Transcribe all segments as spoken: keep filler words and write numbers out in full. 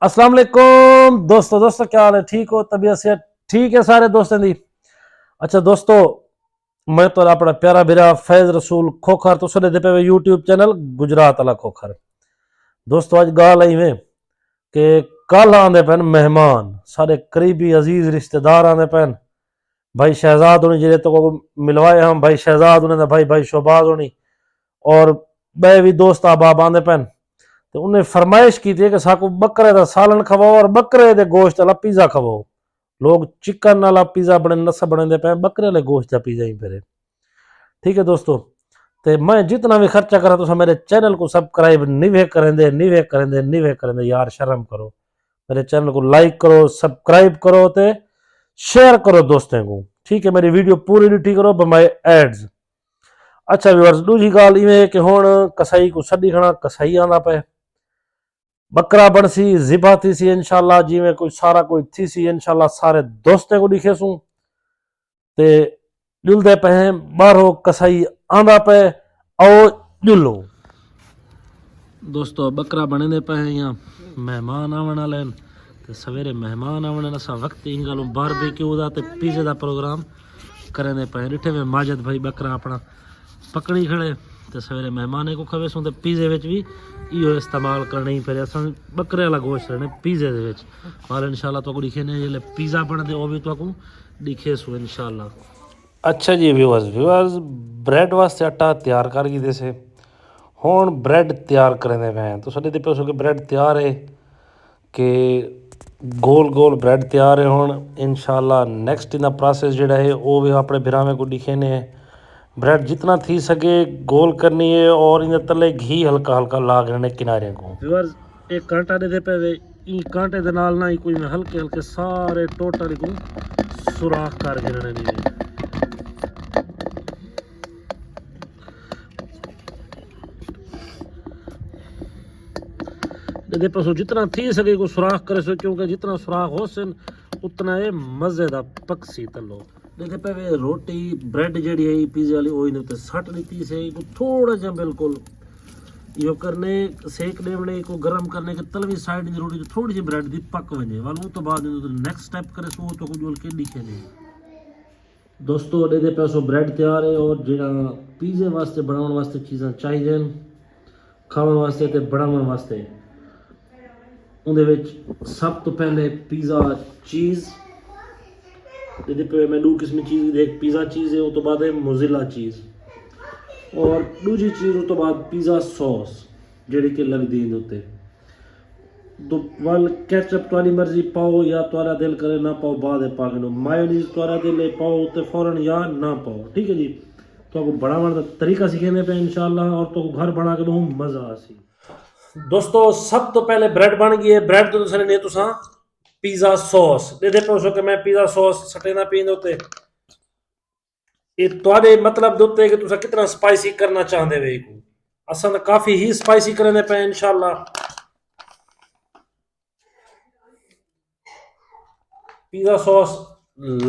السلام علیکم دوستو۔ دوستو، کیا حال ہے؟ ٹھیک ہو؟ طبیعت صحت ٹھیک ہے سارے دوستوں دی؟ اچھا دوستو، میں تو اپنا پیارا بھرا فیض رسول کھوکھر، تو سنے دے پے یوٹیوب چینل گجرات والا کھوکھر۔ دوستو، اج گال آئی میں کہ کل آندے پین مہمان، سارے قریبی عزیز رشتہ دار آندے پین۔ بھائی شہزاد ہونی جڑے تو کو ملوائے ہم، بھائی شہزاد ہونے دا بھائی، بھائی شہباز ہونی، اور بے بھی دوست احباب آندے پین۔ تو انہیں فرمائش کی تھی کہ ساکو بکرے دا سالن کھواؤ اور بکرے دے گوشت والا پیزا کھواؤ۔ لوگ چکن والا پیزا بنے، نسا بنے دے پے، بکرے والے گوشت دا پیزا ہی پھرے۔ ٹھیک ہے دوستو، تے میں جتنا بھی خرچہ کرا، تساں میرے چینل کو سبسکرائب نہیں وے کریں دے، نہیں وے کریں دے، نہیں وے کریں دے، یار شرم کرو۔ میرے چینل کو لائک کرو، سبسکرائب کرو تے شیئر کرو دوستیں کو۔ ٹھیک ہے، میری ویڈیو پوری ڈٹھی کرو بمائے ایڈز۔ اچھا ویورز، دوجی گال ایویں ہے کہ ہن کسائی کو سڈی کھڑا، کسائی آندا پے، بکرا بنسی، ذبح تھی سی انشاءاللہ، جیویں کوئی سارا کوئی تھی سی انشاءاللہ سارے دوستیں کو دکھے سوں۔ تے ڈلدے پے ہیں، باہروں کسائی آندا پے، او ڈلو۔ دوستو، بکرا بنے دے پے ہیں یا مہمان آون والے ہیں، تے سویرے مہمان آون والے، اساں وقت ہی گالوں باربیکیو دا تے پیزے دا پروگرام کریں دے پے ہیں۔ ڈٹھے میں ماجد بھائی بکرا اپنا پکڑی کھڑے، تے سویرے مہمانے کو کھوے سوں تے پیزے وچ بھی ایہو استعمال کرنے ہی پھرے۔ اساں بکرے والا گوشت رہنے پیزے دے وچ۔ مال انشاءاللہ تو کو دکھے نے جلے پیزا بن دے، او بھی تو کو دکھے سو انشاءاللہ۔ اچھا جی ویورز، ویورز، بریڈ واسطے آٹا تیار کر گئی دے سے۔ ہن بریڈ تیار کریں دے پے ہیں۔ تو سڈے دے پیسو کہ بریڈ تیار ہے کہ گول گول بریڈ تیار ہے۔ ہن انشاءاللہ نیکسٹ انہاں پروسیس جڑا ہے، او بھی اپنے بھراویں کو دکھینے ہیں۔ بریڈ جتنا تھی سکے گول کرنی ہے اور انہاں تلے گھی ہلکا ہلکا لا گھنے کناریاں کو۔ ویورز، ایک کانٹا دے دے پے وے، این کانٹے دے نال نہ ہی کوئی میں ہلکے ہلکے سارے ٹوٹل کو سوراخ کر گھنے نہیں۔ دے پسو جتنا تھی سکے کو سوراخ کرے سو، کیونکہ جتنا سوراخ ہو سن اتنا اے مزے دا پکسی تلو۔ دے پے وے روٹی، بریڈ جیڑی ہے پیزے والی، او ایندے تے سٹ ڈتی سے، کو تھوڑا جہا بالکل یو کرنے، سیک ڈیونے کو، گرم کرنے کہ تلوی سائیڈ دی روٹی تو تھوڑی جہی بریڈ دی پک ونجے، ول او تو بعد ایندے تے نیکسٹ سٹیپ کرے سو تو کو جول کے دکھے نہیں۔ دوستو، اڈے دے پیسو بریڈ تیار ہے، اور جڑا پیزے واسطے بناون واسطے چیزاں چاہیدے ہیں، کھاون واسطے تے بناون واسطے، اوندے وچ سب تو پہلے پیزا چیز، اڈے پہ میں دو قسم چیز، ایک پیزا چیز ہے، اس تو بعد ہے موزیلا چیز، اور دوجی چیز اس تو بعد پیزا سوس، جڑی کہ لگدی ہے اندے اتے۔ دو، ول کیچپ تہاݙی مرضی، پاؤ یا تہاݙا دل کرے نہ پاؤ، بعد وچ پا گھنو۔ مایونیز تہاݙا دل ہے، پاؤ تے فوراً یا نہ پاؤ۔ ٹھیک ہے جی، تہاکوں بݨاوݨ دا طریقہ سکھیندے پئے انشاءاللہ، اور تہاکوں گھر بݨا کے ٻہوں مزہ آسی۔ دوستو، سب توں پہلے بریڈ بݨ ڳئی ہے۔ بریڈ توں ݙسݨے تساں پیزا سوس ݙیہدے پئے ہوسو کہ میں پیزا سوس سٹیندا پئیں اندے اتے۔ اے تہاݙے مطلب دے اتے کہ تساں کتنا سپائسی کرنا چاہندے وے ایکوں۔ اساں تاں کافی ہی سپائسی کریندے پئے ہیں انشاءاللہ۔ پیزا سوس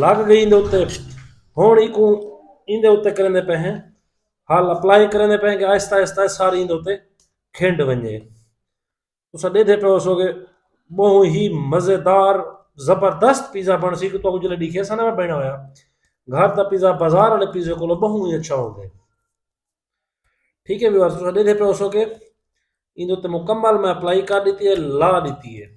لڳ ڳئی ایندے اتے۔ ہݨ ایکوں ایندے اتے کریندے پئے ہیں، ہل اپلائی کریندے پئے ہیں کہ آہستہ آہستہ ساری ایندے اتے کھنڈ ونڄے۔ تساں ݙیہدے پئے ہوسو کہ ٻہوں ہی مزیدار، زبردست پیزا بݨسی کہ تہاکوں جیلے ݙکھیساں نا میں بݨیا ہویا۔ گھر دا پیزا بازار والے پیزے کولوں ٻہوں ہی اچھا ہوندے۔ ٹھیک ہے ویورز، تساں ݙیہدے پئے ہوسو کہ ایندے اتے مکمل میں اپلائی کر ݙتی ہے، لا ݙتی ہے۔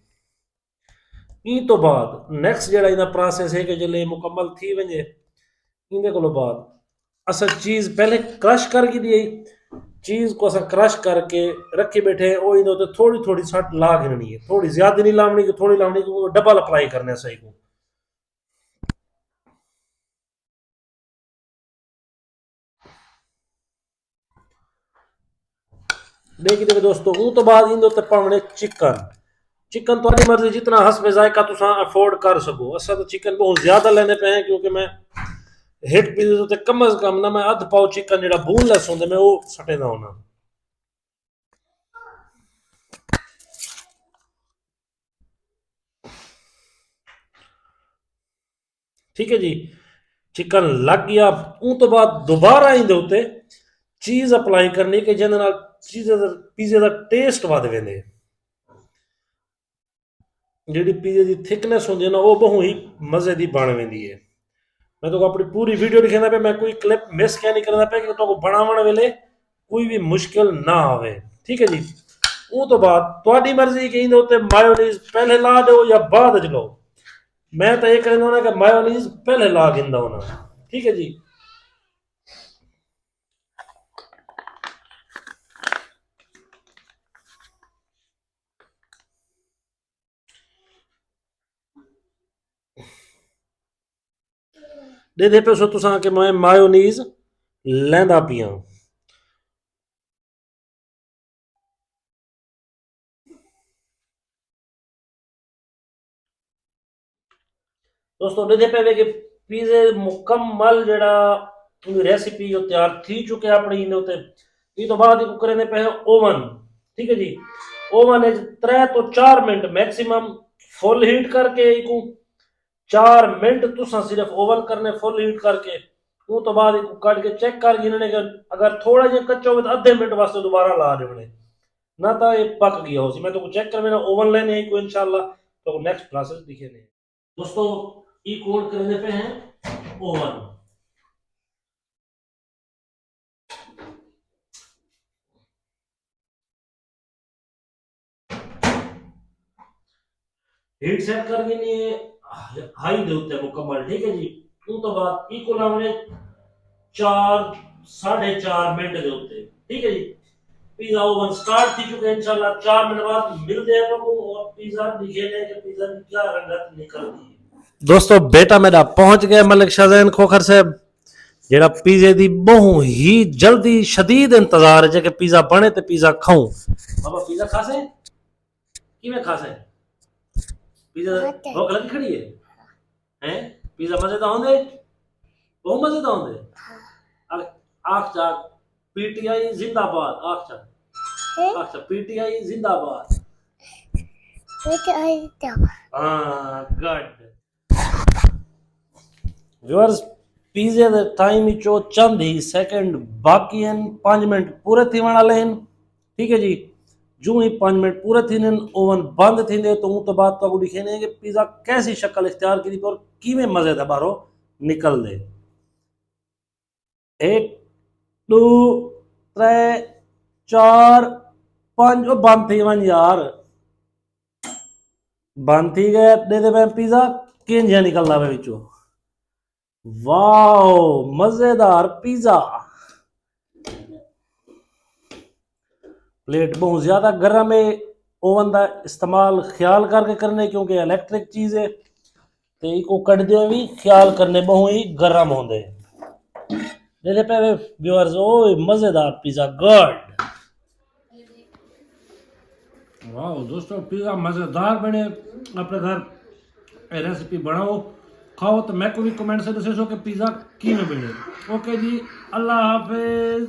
ایں توں بعد نیکسٹ جیڑھا ایندا پروسیس ہے کہ جیلے مکمل تھی ونڄے، ایندے کولوں بعد اساں چیز پہلے کرش کر گھدی ہئی، چیز کوں اساں کرش کر کے رکھی ٻیٹھے ہیں، او ایندے اتے تھوڑی تھوڑی سٹ لا گھنݨی ہے، تھوڑی زیادہ نہیں لاوݨی کہ تھوڑی لاوݨی، کیونکہ ڈبل اپلائی کرݨے اساں ایکوں۔ ݙیکھ ݙیکھ دوستو، اوں توں بعد ایندے اتے پاوݨے چکن۔ چکن تہاݙی مرضی، جتنا حسب ذائقہ تساں افورڈ کر سڳو۔ اساں تاں چکن ٻہوں زیادہ لیندے پئے ہیں، کیونکہ میں ہک پیزے تے کم از کم نہ میں ادھ پاؤ چکن جیڑھا بون لیس ہوندے، میں او سٹیندا ہونداں۔ ٹھیک ہے جی، چکن لڳ ڳیا۔ اوں توں بعد دوبارہ ایندے اتے چیز اپلائی کرݨی کہ جیندے نال چیز دا، پیزے دا ٹیسٹ ودھ ویندے۔ جیڑھی پیزے دی تھکنس ہوندی ہے نا، وہ بہوں ہی مزے دی بن ویندی ہے۔ میں تہاکوں اپݨی پوری ویڈیو ݙکھیندا پیا، میں کوئی کلپ مس کیا نہیں کریندا پیا، کہ تہاکوں بݨاوݨ ویلے کوئی بھی مشکل نہ آوے۔ ٹھیک ہے جی، اوں تو بعد تہاݙی مرضی کہ ایندے اتے مایونیز پہلے لا ݙیو یا بعد وچ لو۔ میں تاں یہ کریندا ہوناں کہ مایونیز پہلے لا گھندا ہوناں۔ ٹھیک ہے جی، ݙیہدے پئے سو تساں کہ میں مایونیز لیندا پیاں۔ دوستو، ݙیہدے پئے وے کہ پیزے مکمل جیڑھا ریسیپی جو تیار تھی چکے اپݨی ایندے اتے۔ ایں تو بعد ایکوں کریندے پئے ہیں اوون۔ ٹھیک ہے جی، اوون وچ ترے تو چار منٹ میکسیمم فل ہیٹ کر کے ایکوں چار منٹ تساں صرف اوون کرنے فل ہیٹ کر کے، اوں تو بعد ایکوں کڈھ کے چیک کر گھننے کہ اگر تھوڑا جہا کچا ہوئے تو ادھے منٹ واسطے دوبارہ لا ݙیوݨے، نہ تاں یہ پک گیا ہوسی۔ میں تہاکوں چیک کروینا، اوون لینے ہیں کو انشاءاللہ تہاکوں نیکسٹ پروسیس ݙکھینے۔ دوستو، ای کون کریندے پئے ہیں؟ اوون۔ ہیٹ سیٹ کر گھنی ہے ہائی دے اتے مکمل، ٹھیک ہے جی۔ اوں تو بعد ایکوں لاوݨے چار، ساڑھے چار منٹ دے اتے، ٹھیک ہے جی۔ پیزا اوون سٹارٹ تھی چکے، انشاءاللہ چار منٹ بعد ملدے ہیں تہاکوں اور پیزا ݙکھیندے ہیں کہ پیزا دی کیا رنگت نکلدی ہے۔ دوستو، بیٹا میݙا پہنچ ڳئے، ملک شاہ زین کھوکھر صاحب، جیڑھا پیزے دی ٻہوں ہی جلدی شدید انتظار ہے کہ پیزا بݨے تے پیزا کھاؤں۔ بابا، پیزا کھاسیں؟ کیویں کھاسیں؟ پیزا بھوک لڳی کھڑی ہے؟ ہیں؟ پیزا مزے دا ہوندے؟ ٻہوں مزے دا ہوندے؟ آکھ، آکھ چا، پی ٹی آئی زندہ باد، آکھ چا۔ آکھ چا، پی ٹی آئی زندہ باد۔ ہاں، گڈ۔ ویورز، پیزے دے ٹائم وچوں چند ہی سیکنڈ باقی ہن، پنج منٹ پورے تھیوݨ والے ہن۔ ٹھیک ہے جی، جوں ہی پنج منٹ پورے تھیندن، اوون بند تھیندے، تو اوں تو بعد تہاکوں ݙکھیندے ہیں کہ پیزا کیسی شکل اختیار کیتی اور کیویں مزے دا ٻاہروں نکلدے۔ ہک، ݙو، ترے، چار، پنج، او بند تھی ونڄ یار۔ بند تھی ڳئے، ݙیہدے پئے پیزا، کینجھا نکلدا پئے وچوں۔ واو، مزیدار پیزا۔ پلیٹ ٻہوں زیادہ گرم ہے، اوون دا استعمال خیال کر کے کرنے، کیونکہ الیکٹرک چیز ہے۔ تے ایکوں کڈھدے ہوئے وی خیال کرنے، ٻہوں ہی گرم ہوندے۔ ݙیہدے پئے وے ویورز، اوئے مزیدار پیزا، گڈ۔ واہ دوستو، پیزا مزیدار بݨے۔ اپݨے گھر اے ریسیپی بݨاؤ، کھاؤ تے میکوں وی کمنٹ سے ݙسیسو کہ پیزا کیویں بݨے۔ اوکے جی، اللہ حافظ۔